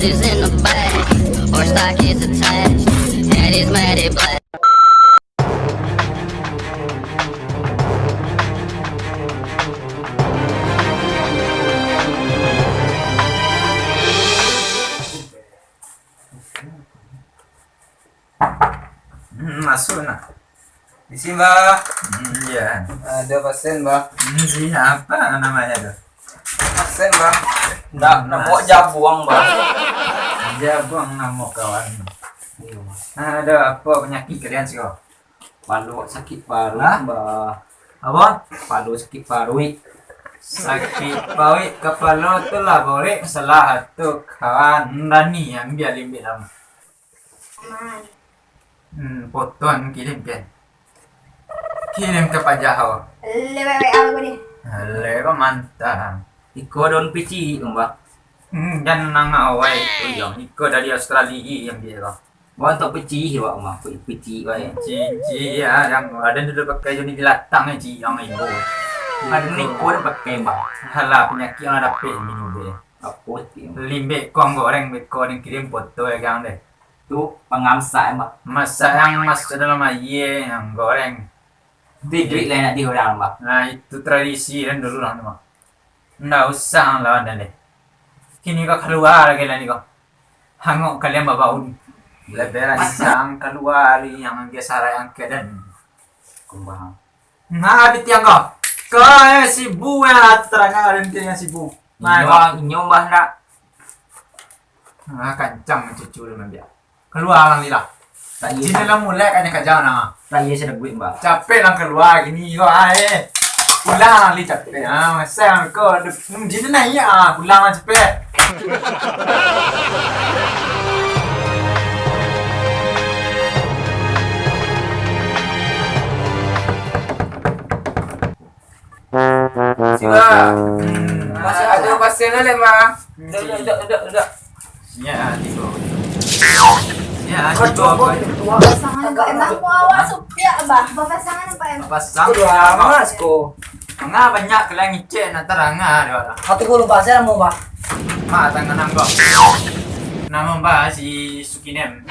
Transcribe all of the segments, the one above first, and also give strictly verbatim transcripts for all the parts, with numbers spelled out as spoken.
Is in the back, horse stock is attached, head is matted black. Hmm, masuk nak. Di sini, Bah. Hmm, iya. Ada pasien, Bah. Hmm, siapa namanya tu? Pasien, Bah. Ndak, nak bawa jabuang, Bah. Jabuang namo kawan. Iya, Bah. Ada apa penyakit kalian siko? Palu sakit paruik, Hah? Bah. Apa? Palu sakit paruik. Sakit paruik kapalo tu lah borek, salah tu kawan. Ndak ni ambiak limbik lamo. Man. Hmm, foto an kirim pian. Kirim ka paja awak. Lewek-lewek awak ni. Lewek mantap. Iko daun picik, Mbah. Hmm, jan nang awai tu, yang iko dari Australia yang dia lah. Wah, tak picik, Mbah, Mbah. Picik, Mbah, ya. Cici, ya, yang ada dulu pakai Joni Jelatang, ya, Ci, yang ibu. Ada ni pun pakai, Mbah. Alah, penyakit yang dapet minum deh. Apa sih? Limbek kong goreng, beko yang kirim foto ya, gang deh. Tu pangamsak, Mbah. Masak yang masuk dalam aia, yang goreng. Tigrik lah nak di orang, Mbah. Nah, itu tradisi dan dulu lah, Mbah. Ndak usah lawan dan deh. Kini kau kalua lagi lah ni kau. Hangok kalian babaun. Leberan sang kalua li yang biasa lah yang kedan. Kumbang. Nah, di tiang kau. Kau, eh, sibu ya, terangah ada yang sibu. Nah, Inyo, inyo, Mbah, ndak. Nah, kancang cucu dia ambiak. Kalua lah ni lah. Tak iya. Jin dalam mulai kan kaja nah. Tak iya, saya dah buat, Mbah. Capek lah kalua gini kau, ah, eh. Pulang lah li capek. Ah, masa kau ada, hmm, jin naik, ah, pulang lah capek. Siwa. Hmm. Masih ada pasien lah, Mak. Duduk, duduk, duduk, duduk. Nya, tigo. Nya, tigo apa? Pasangan Agak Pak Emang. Mau awak supiak, Bah. Bapasangan Pak Emang. Pasang. Kedua, Mas, ko. Manga banyak kalian ngicek nak tarang ah, dia lah. Satu puluh pasien mau, Bah. Mak, tangan nang kau. Nama Mbah si Sukinem.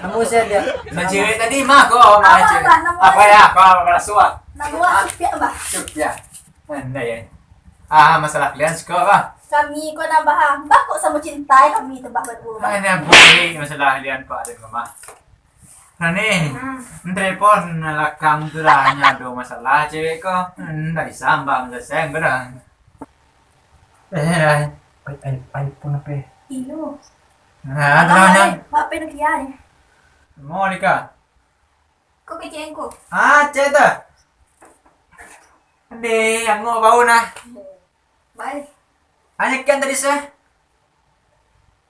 Nama saya dia. Nah, cewek tadi mah kau, Nama, mah cewek. Bah, nama Apa saya. Ya? Kau apa rasuah? Nama awak supiak, Bah. Supiak. Andai ya. Ah, masalah kalian suko apa? Kami ko nambah ah. Bah kok samo cintai kami tu bah berdua. Hanya boleh masalah kalian Pak dan Mama. Nah ni, Hmm. telepon lakang tu lah hanya ada masalah cewek ko. Hmm, tak disambang ke sayang ko dah. Eh, ai, ai, iPhone apa? Iyo. Nah, Abang tenang, tenang. Apa Nokia ni? Mau nikah? Ko kecek ko. Ah, cek tu. Deh, angok bau nah. Baik. Hanya kian tadi seh.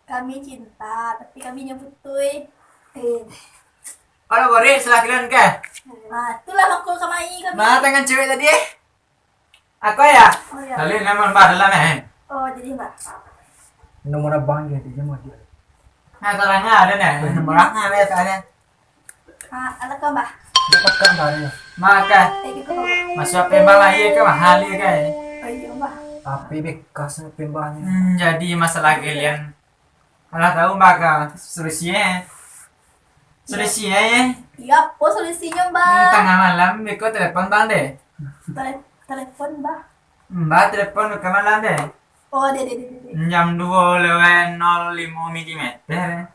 Kami cinta, tapi kami nyo putui. Eh. Alah, goreng salah kalian ke? Ah, itulah mako kamari kami. Mana tangan cewek tadi eh? Aku ya? Oh, ya. Lalu nama Mbah dalam eh? Oh, jadi Mbah. Nomor abang je, dia mau dia. Nah, tarang ada nih. Nomor abang ada tak ada? Ah, alah kau, Mbah. Dia pakai Mbah dia. Maka Eh, gitu, Mbah. Masuk apa Mbah lah, iya ke mahal iya ke? Oh, iya, Mbah. Tapi bekas apa Mbah ni? Hmm, jadi masalah kalian. Alah tahu Mbah ke solusinya. Solusinya ya. Iya, apa solusinya, Mbah? Hmm, tengah malam beko telepon Bang deh. Tele-, telepon, Mbah. Mbah telepon ke malam deh. Oh, deh, deh, deh, deh, deh. Jam dua lewat nol lima milimeter.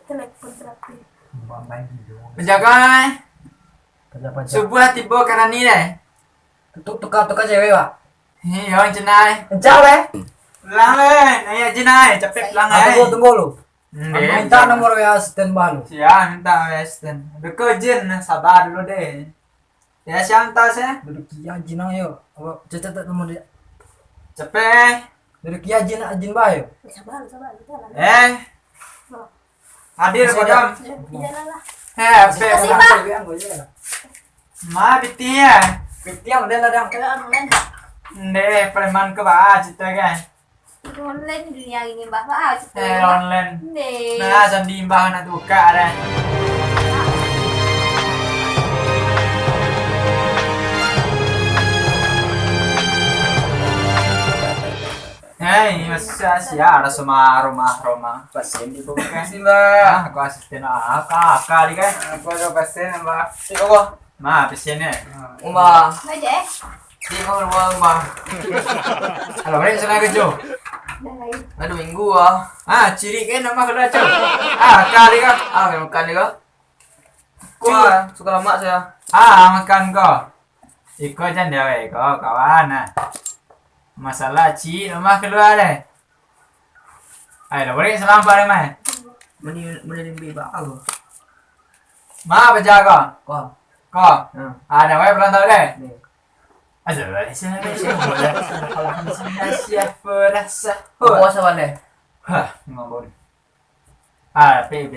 Telepon terapi. Penjaga eh. Paja-paja. Subuah tiba karani deh. Tu-, tukar-tukar cewek, Pak. Iyo, Cina eh. Kencang, eh. Pulang eh. Ayo, Cina eh. Capek pulang eh. Tunggu, tunggu lu. Hmm, Minta nomor W A asisten Mbah lu. Siap, minta W A asisten. Deko Jin, sabar dulu deh. Ya, siap minta sih. Duduk kia Jin nang yo. Awak catat nomor dia. Capek eh. Duduk kia Jin, Jin Mbah yo. Sabar, sabar, kita lah. Eh. Hadir, Masih kodam. Ada. Ya, iyalah lah. Eh, apa? Kasih, Bang. Ma, piti ya. Piti yang udah ladang. Kalau online. Ndeh, preman ke bah, cerita kan? Online dunia ini, Mbah. Ah, cerita. Eh, online. Ndeh. Nah, sandi Mbah nak tukar dah. Hei, Mas. Sia, sia, ada sama rumah, rumah. Pasien di bawah. Terima kasih, Mbak. Ah, aku asisten, ah, aka, aka di kan. Apa ada pasien, Mbak? Cik, apa? Ma, pasiennyo. Mbak. Baca, eh? Cik, mau keluar, Mbak. Alah, balik sana ke, Jo. Dah lain. Aduh, minggu, ah. Ah, ciri kan nama keluar, Jo. Ah, aka di kan. Ah, makan di kan. Kuah, suka lamak saya. Ah, makan ko. Iko jan dia, weh, ko, kawan, ah. Masalah cik, nama keluar, deh. Ai, dah boleh salam pada mai. Mani, mani limbi ba aku. Ma baca ko? Ko. Ko. Hmm. Ada wae belum tahu deh. Ni. Asal boleh sih, boleh sih, boleh sih. Kalau di sini siapa rasa? Apa sawan deh? Hah, ngomong. Ah, P B.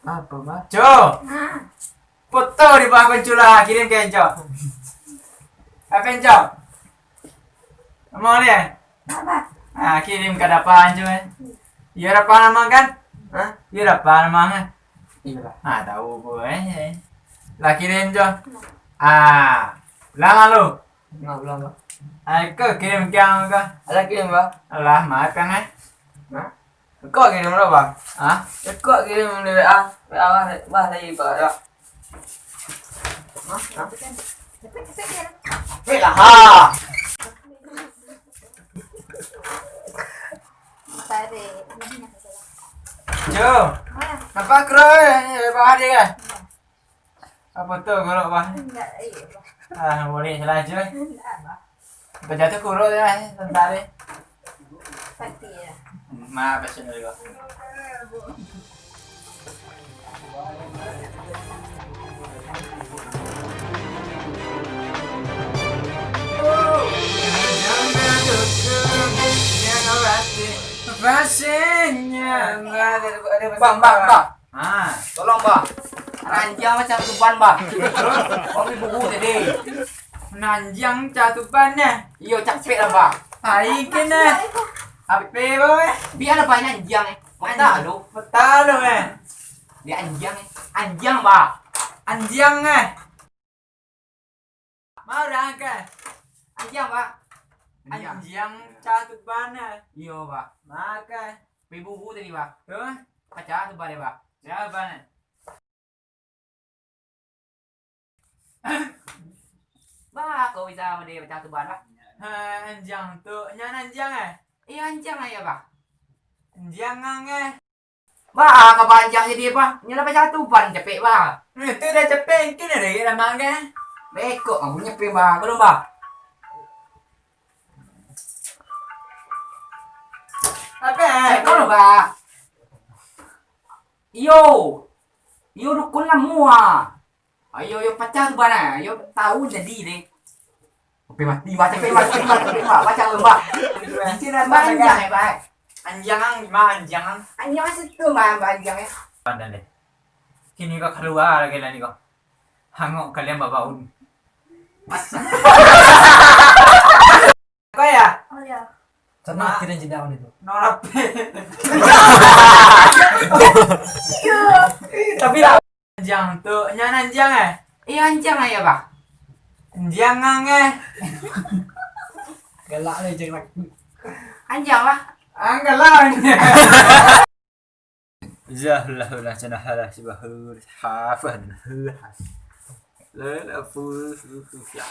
Apa, Bang? Jo. Nah. Foto di bawah kuncula, kirim ke Enco. Apa Enco? Mau ni? Apa? Ah, kirim ka dapa Enco, eh. Iyo dapa nama kan? Hah? Iyo dapa nama kan? Iyo lah. Ah, tahu ko, eh. Lah kirim, Jo. Ah, lama lu. Enggak, belum, Bang. Ah, ko kirim kiang ka? Ada kirim, Bang. Alah, makan, eh. Hah? Kok kirim lo, Bang? Hah? Kok kirim di W A? W A bah, bah lagi kok ada. Hah? Hah? Weh lah, ha. Jo, nampak kro ni, lepas hari kan? Apa tu, kalau, Bah? Indak, iyo, Bah. Ah, boleh salah je. Indak, Bah. Bajatuah kurus je, eh, tentara. Pasti, ya. Ma, pasien dari, Bah. Pasiennya. Bang, bang, bang. Ha. Tolong, Bah. Nanjiang macam tuban, Bah. Kopi buku tadi. Nanjiang macam tuban, eh? Iyo, capek lah, Bah. Ai, kena. Ape, Bah, eh? Biarlah, Bah, nanjiang, eh. Mata lu. Mata lu, eh. Dia anjiang, eh. Anjiang, Bah. Anjiang, eh. Marah, kan? Anjiang, Bah. Anjiang. Anjiang macam tuban, eh. Iyo, Bah. Makan. Kopi buku tadi, Bah. Tu? Pacah tuban dia, Bah. Ya, Bah, eh. Bah, kok bisa mode pacah tuban, Bah? Ha, anjiang tu, nyo anjiang, eh? Iyo, anjiang lah, iyo, Bah. Anjiang ang, eh. Bah, ka anjiang jadi, Bah? Nyo lah pacah tuban, capek, Bah. Eh, tu dah capek, mungkin ado lagi lah, Mang, eh. Bekok, ang punyo pe, Bah. Belum, Bah. Apa? Bekok lo, Bah. Iyo. Iyo, dukun lah mua. Ayo, yo, pacah tuban, ah. Yo, tahu jadi deh. Sampai mati, Bah, sampai mati, Bah, sampai mati, Bah. Pacah, Bah. Anjiang, Bah, anjiang, eh, Bah. Anjiang ang, Bah, anjiang ang. Anjiang situ, Bah, Bah, anjiang, eh. Pandai deh. Kini kau keluar lagi lah ni kau. Hangok kalian babaun. Kau ya? Oh, ya. Sana kira jeda itu. Norape. Tapi lah. Anjiang tu, nyan anjiang, eh? Iya, anjiang aja, Bah. Anjiang ang, eh. Galak lah, anjiang lagi. Anjiang, Bah. Ang galak, anjiang. Zahlah, lah, cenah, lah, sibah, hafan. Lah, lah, fu, fu, fu, ya.